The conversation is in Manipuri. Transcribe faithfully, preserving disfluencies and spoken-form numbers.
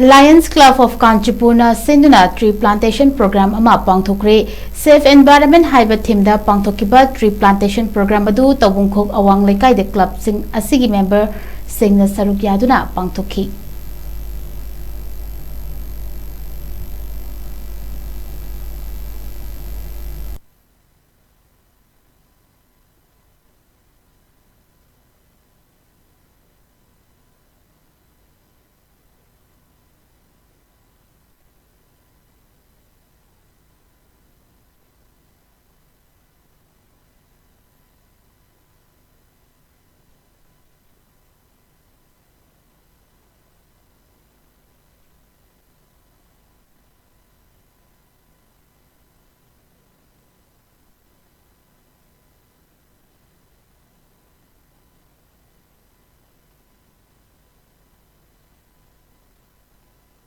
Lions Club of Kanchipurꯅ ꯁꯤꯟꯗꯨꯅ tree plantation program ꯑꯃ ꯄꯥꯡꯊꯣꯛꯈ꯭ꯔꯦ꯫ Save Environment ꯍꯥꯏꯕ themeꯗ ꯄꯥꯡꯊꯣꯛꯈꯤꯕ tree plantation program ꯑꯗꯨ ꯇꯧꯕꯨꯡꯈꯣꯛ ꯑꯋꯥꯡ ꯂꯩꯀꯥꯏꯗ clubꯁꯤꯡ ꯑꯁꯤꯒꯤ memberꯁꯤꯡꯅ ꯁꯔꯨꯛ ꯌꯥꯗꯨꯅ ꯄꯥꯡꯊꯣꯛꯈꯤ꯫